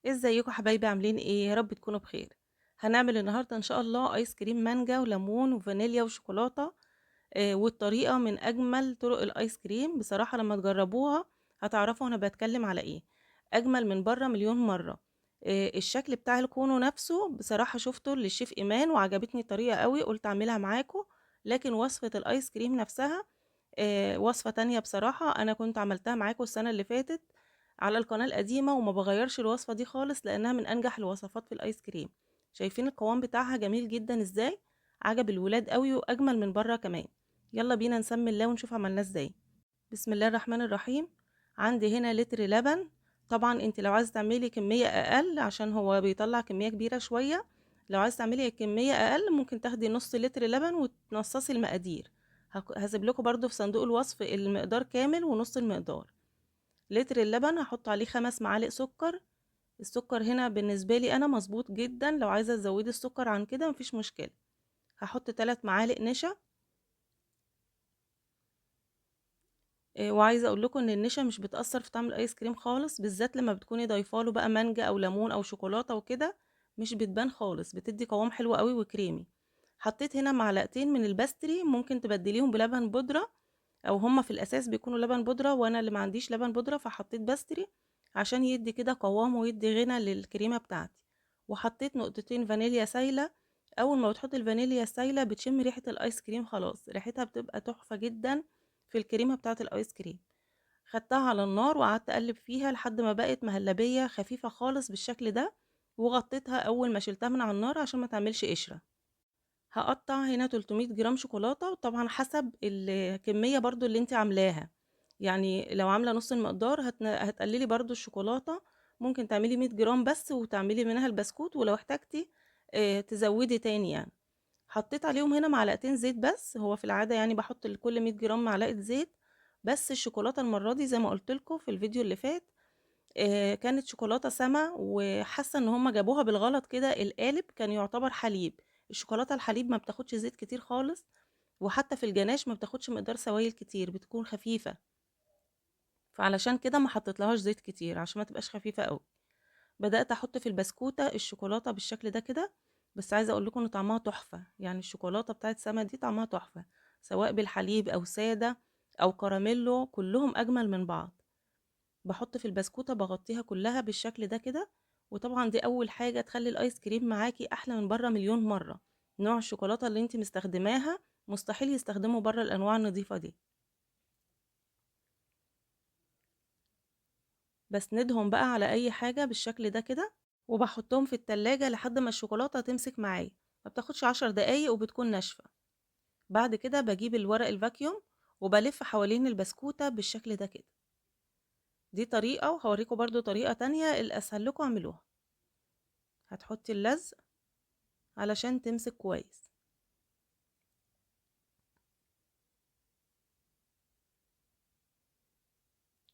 ازيكم حبايبي؟ عاملين ايه؟ يا رب تكونوا بخير. هنعمل النهارده ان شاء الله ايس كريم مانجا وليمون وفانيليا وشوكولاته. والطريقة من اجمل طرق الايس كريم بصراحة، لما تجربوها هتعرفوا انا بتكلم على ايه. اجمل من بره مليون مرة. الشكل بتاع الكونو نفسه بصراحة شفته للشيف ايمان وعجبتني الطريقة قوي، قلت اعملها معاكم. لكن وصفه الايس كريم نفسها وصفه تانية بصراحة انا كنت عملتها معاكم السنة اللي فاتت على القناة القديمة، وما بغيرش الوصفة دي خالص لأنها من أنجح الوصفات في الآيس كريم. شايفين القوام بتاعها جميل جدا ازاي؟ عجب الولاد قوي وأجمل من بره كمان. يلا بينا نسمي الله ونشوف عملناه ازاي. بسم الله الرحمن الرحيم. عندي هنا لتر لبن. طبعا انت لو عايزة تعملي كمية أقل، عشان هو بيطلع كمية كبيرة شوية، لو عايزة تعملي كمية أقل ممكن تاخدي نص لتر لبن وتنصصي المقادير. هسيب لكم برضو في صندوق الوصف المقدار كامل ونص المقدار. لتر اللبن هحط عليه 5 معالق سكر. السكر هنا بالنسبة لي أنا مظبوط جدا، لو عايزة تزودي السكر عن كده مفيش مشكلة. هحط 3 معالق نشا. وعايزة أقول لكم إن النشا مش بتأثر في طعم الآيس كريم خالص، بالذات لما بتكوني ضايفة له بقى مانجا أو ليمون أو شوكولاتة وكده، مش بتبان خالص، بتدي قوام حلو قوي وكريمي. حطيت هنا معلقتين من الباستري، ممكن تبدليهم بلبن بودرة، او هما في الاساس بيكونوا لبن بودرة، وانا اللي ما عنديش لبن بودرة فحطيت باستري عشان يدي كده قوام ويدي غنى للكريمة بتاعتي. وحطيت نقطتين فانيليا سايلة. اول ما بتحطي الفانيليا السايلة بتشم ريحة الايس كريم خلاص، ريحتها بتبقى تحفة جدا في الكريمة بتاعت الايس كريم. خدتها على النار وقعدت اقلب فيها لحد ما بقت مهلبية خفيفة خالص بالشكل ده، وغطيتها اول ما شلتها من على النار عشان ما تعملش قشرة. هقطع هنا 300 جرام شوكولاتة، وطبعا حسب الكمية برضو اللي انت عاملاها، يعني لو عاملة نص المقدار هتقللي برضو الشوكولاتة، ممكن تعملي 100 جرام بس وتعملي منها البسكوت، ولو احتاجتي تزودي تاني. حطيت عليهم هنا معلقتين زيت بس، هو في العادة بحط لكل 100 جرام معلقة زيت، بس الشوكولاتة المرة دي زي ما قلت لكم في الفيديو اللي فات، كانت شوكولاتة سما، وحاسة ان هما جابوها بالغلط كده، القالب كان يعتبر حليب. الشوكولاتة الحليب ما بتاخدش زيت كتير خالص، وحتى في الجناش ما بتاخدش مقدار سوائل كتير، بتكون خفيفة، فعلشان كده ما حطيتلهاش زيت كتير عشان ما تبقاش خفيفة قوي. بدأت احط في البسكوتة الشوكولاتة بالشكل ده كده، بس عايزة اقول لكم ان طعمها تحفة، الشوكولاتة بتاعت سما دي طعمها تحفة، سواء بالحليب او سادة او كراميلو، كلهم اجمل من بعض. بحط في البسكوتة بغطيها كلها بالشكل ده كده، وطبعا دي اول حاجة تخلي الايس كريم معاكي احلى من بره مليون مرة. نوع الشوكولاتة اللي انت مستخدماها مستحيل يستخدمه بره الانواع النظيفة دي. بسندهم بقى على اي حاجة بالشكل ده كده، وبحطهم في التلاجة لحد ما الشوكولاتة تمسك معايا، ما بتاخدش 10 دقايق وبتكون ناشفة. بعد كده بجيب الورق الفاكيوم وبلف حوالين البسكوتة بالشكل ده كده. دي طريقة، وهوريكم برضو طريقة تانية الأسهل لكم اعملوها. هتحطي اللزق علشان تمسك كويس.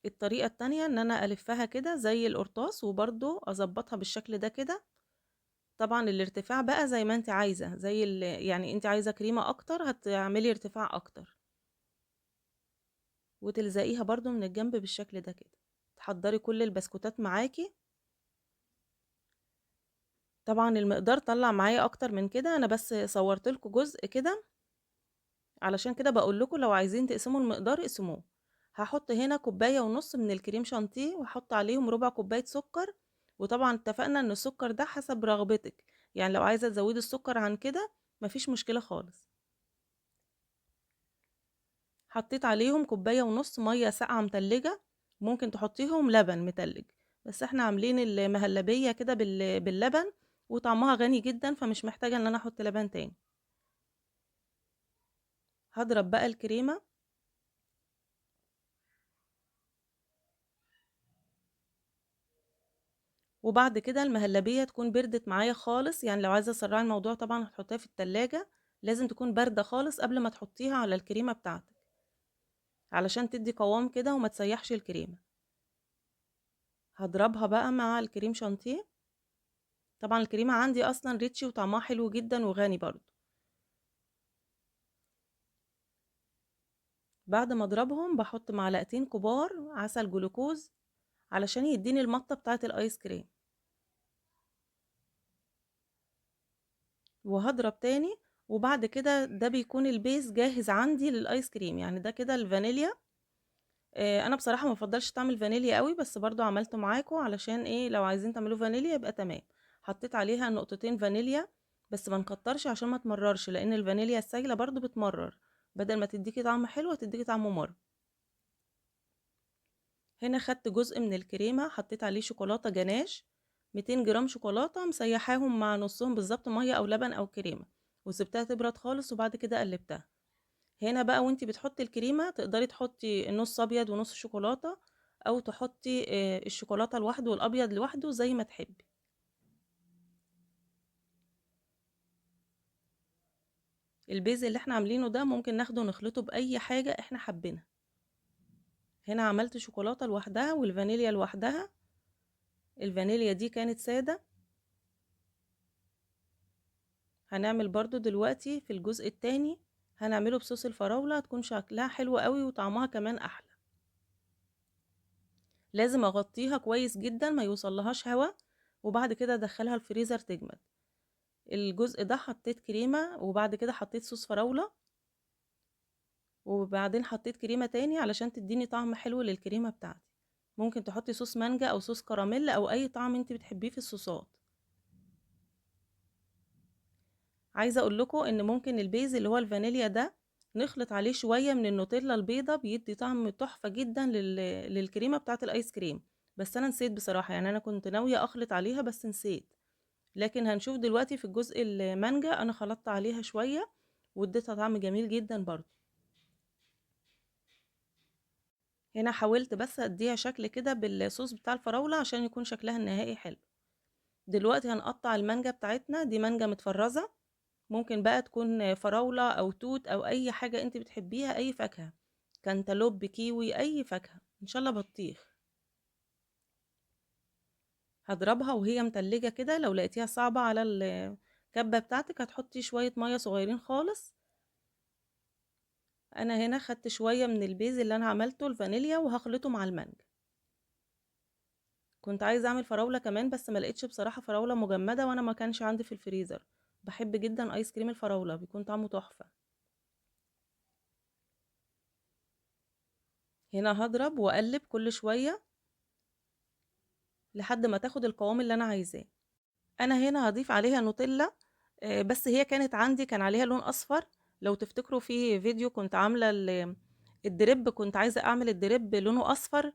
الطريقة التانية ان انا الفها كده زي القرطاس، وبرضو اظبطها بالشكل ده كده. طبعا الارتفاع بقى زي ما انت عايزة، يعني انت عايزة كريمة اكتر هتعملي ارتفاع اكتر، وتلزقيها برضو من الجنب بالشكل ده كده. تحضري كل البسكوتات معاكي. طبعا المقدار طلع معايا اكتر من كده، انا بس صورت لكم جزء كده، علشان كده بقول لكم لو عايزين تقسموا المقدار اقسموه. هحط هنا كوباية ونص من الكريم شانتيه، وهحط عليهم ربع كوباية سكر، وطبعا اتفقنا ان السكر ده حسب رغبتك، يعني لو عايزة تزودي السكر عن كده مفيش مشكلة خالص. حطيت عليهم كوباية ونص مية ساقعة متلجة، ممكن تحطيهم لبن متلج، بس احنا عاملين المهلبية كده باللبن وطعمها غني جدا، فمش محتاجة ان انا احط لبن تاني. هضرب بقى الكريمة. وبعد كده المهلبية تكون بردت معايا خالص، يعني لو عايزة تسرعي الموضوع طبعا هتحطيها في التلاجة، لازم تكون باردة خالص قبل ما تحطيها على الكريمة بتاعتك علشان تدي قوام كده وما تسيحش الكريمة. هضربها بقى مع الكريم شانتيه. طبعا الكريمة عندي اصلا ريتشي وطعمها حلو جدا وغني برضو. بعد ما اضربهم بحط معلقتين كبار عسل جلوكوز علشان يديني المطة بتاعت الايس كريم. وهضرب تاني. وبعد كده ده بيكون ال base جاهز عندي للايس كريم. يعني ده كده الفانيليا. انا بصراحة ما بفضلش طعم الفانيليا قوي، بس برضو عملته معاكم علشان ايه، لو عايزين تعملوا فانيليا يبقى تمام. حطيت عليها نقطتين فانيليا، بس ما نكترش عشان ما تمررش، لان الفانيليا السايله برضو بتمرر، بدل ما تديكي طعم حلو تديكي طعم مر. هنا خدت جزء من الكريمة حطيت عليه شوكولاتة جناش، 200 جرام شوكولاتة مسيحاهم مع نصهم بالظبط مية او لبن او كريمة، وسبتها تبرد خالص وبعد كده قلبتها. هنا بقى وانتي بتحطي الكريمة تقدري تحطي نص ابيض ونص شوكولاتة، او تحطي الشوكولاتة لوحده والابيض لوحده زي ما تحبي. ال base اللي احنا عاملينه ده ممكن ناخده ونخلطه باي حاجة احنا حابينها. هنا عملت شوكولاتة لوحدها والفانيليا لوحدها. الفانيليا دي كانت سادة. هنعمل برضو دلوقتي في الجزء التاني هنعمله بصوص الفراولة، هتكون شكلها حلو قوي وطعمها كمان احلى. لازم اغطيها كويس جدا ما يوصلهاش هوا، وبعد كده ادخلها الفريزر تجمد. الجزء ده حطيت كريمة، وبعد كده حطيت صوص فراولة، وبعدين حطيت كريمة تاني علشان تديني طعم حلو للكريمة بتاعتي. ممكن تحطي صوص مانجا او صوص كراميل او اي طعم انت بتحبيه في الصوصات. عايزة اقول لكم ان ممكن ال base اللي هو الفانيليا ده نخلط عليه شوية من النوتيلا البيضة، بيدي طعم تحفة جدا للكريمة بتاعت الايس كريم. بس انا نسيت بصراحة، يعني انا كنت ناوية اخلط عليها بس نسيت، لكن هنشوف دلوقتي في الجزء المانجا انا خلطت عليها شوية واديتها طعم جميل جدا برضو. هنا حاولت بس اديها شكل كده بالصوص بتاع الفراولة عشان يكون شكلها النهائي حلو. دلوقتي هنقطع المانجا بتاعتنا، دي مانجا متفرزة، ممكن بقى تكون فراولة او توت او اي حاجة انت بتحبيها، اي فاكهة، كانتالوب، كيوي، اي فاكهة، ان شاء الله بطيخ. هضربها وهي متلجة كده، لو لقيتيها صعبة على الكبة بتاعتك هتحطي شوية مية صغيرين خالص. انا هنا خدت شوية من ال base اللي انا عملته الفانيليا وهخلطه مع المانجا. كنت عايزة اعمل فراولة كمان بس ما لقيتش بصراحة فراولة مجمدة، وانا ما كانش عندي في الفريزر. بحب جدا ايس كريم الفراولة، بيكون طعمه تحفة. هنا هضرب واقلب كل شوية لحد ما تاخد القوام اللي انا عايزاه. انا هنا هضيف عليها نوتيلا، بس هي كانت عندي كان عليها لون اصفر. لو تفتكروا في فيديو كنت عاملة ال drip، كنت عايزة اعمل ال drip لونه اصفر،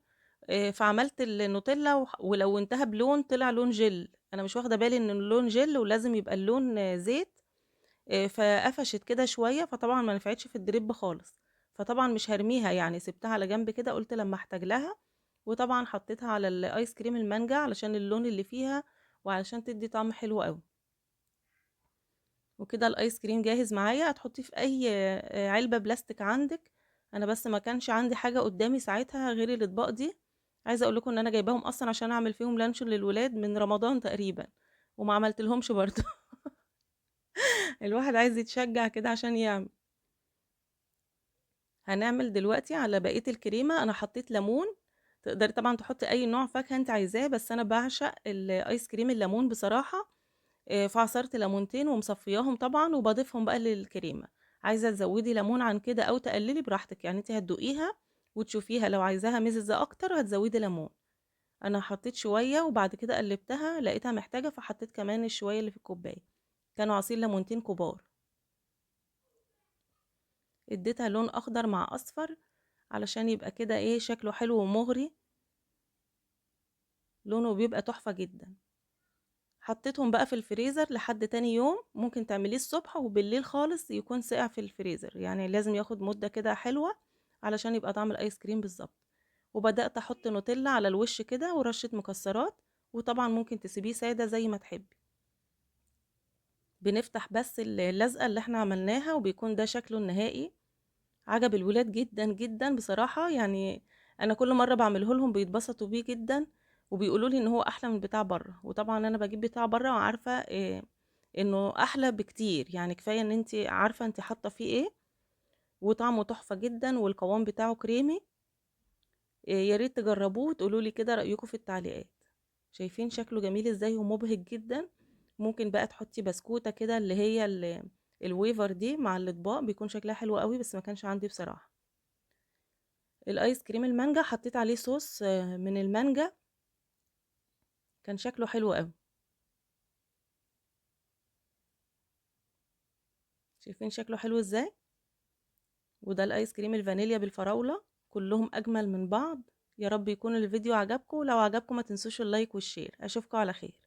فعملت النوتيلا ولونتها بلون طلع لون جل. انا مش واخدة بالي ان اللون جل ولازم يبقى اللون زيت، فقفشت كده شوية، فطبعا ما نفعتش في ال drip خالص. فطبعا مش هرميها، يعني سبتها على جنب كده، قلت لما احتاج لها. وطبعا حطيتها على الايس كريم المانجا علشان اللون اللي فيها وعلشان تدي طعم حلو قوي. وكده الايس كريم جاهز معايا. هتحطيه في اي علبة بلاستيك عندك. انا بس ما كانش عندي حاجة قدامي ساعتها غير الاطباق دي. عايزة اقول لكم ان انا جايباهم اصلا عشان اعمل فيهم لانشون للولاد من رمضان تقريبا، وما عملت لهمش برضو. الواحد عايز يتشجع كده عشان يعمل. هنعمل دلوقتي على بقية الكريمة. انا حطيت ليمون، تقدري طبعا تحطي اي نوع فاكهة انت عايزاه، بس انا بعشق الايس كريم الليمون بصراحة. فعصرت ليمونتين ومصفياهم طبعا وبضيفهم بقى للكريمة. عايزة تزودي ليمون عن كده او تقللي براحتك، يعني انت هتدوقيها وتشوفيها، لو عايزاها مززة اكتر هتزودي ليمون. انا حطيت شوية وبعد كده قلبتها لقيتها محتاجة، فحطيت كمان الشوية اللي في الكوباية، كانوا عصير ليمونتين كبار. اديتها لون اخضر مع اصفر علشان يبقى كده شكله حلو ومغري، لونه بيبقى تحفة جدا. حطيتهم بقى في الفريزر لحد تاني يوم. ممكن تعمليه الصبح وبالليل خالص يكون ساقع في الفريزر، يعني لازم ياخد مدة كده حلوة علشان يبقى طعم الايس كريم بالظبط. وبدأت احط نوتيلا على الوش كده ورشة مكسرات، وطبعا ممكن تسيبيه سادة زي ما تحبي. بنفتح بس اللزقة اللي احنا عملناها وبيكون ده شكله النهائي. عجب الولاد جدا جدا بصراحة، يعني انا كل مرة بعمله لهم بيتبسطوا بيه جدا وبيقولوا لي ان هو احلى من بتاع بره. وطبعا انا بجيب بتاع بره وعارفة انه احلى بكتير، يعني كفاية ان انت عارفة انت حاطة فيه ايه، وطعمه تحفة جدا والقوام بتاعه كريمي. يا ريت تجربوه وتقولوا لي كده رأيكم في التعليقات. شايفين شكله جميل ازاي ومبهج جدا. ممكن بقى تحطي بسكوتة كده اللي هي الويفر دي مع الاطباق، بيكون شكلها حلو قوي، بس ما كانش عندي بصراحة. الايس كريم المانجا حطيت عليه صوص من المانجا، كان شكله حلو قوي. شايفين شكله حلو ازاي؟ وده الايس كريم الفانيليا بالفراولة، كلهم اجمل من بعض. يا رب يكون الفيديو عجبكم، لو عجبكم ما تنسوش ال like وال share. اشوفكم على خير.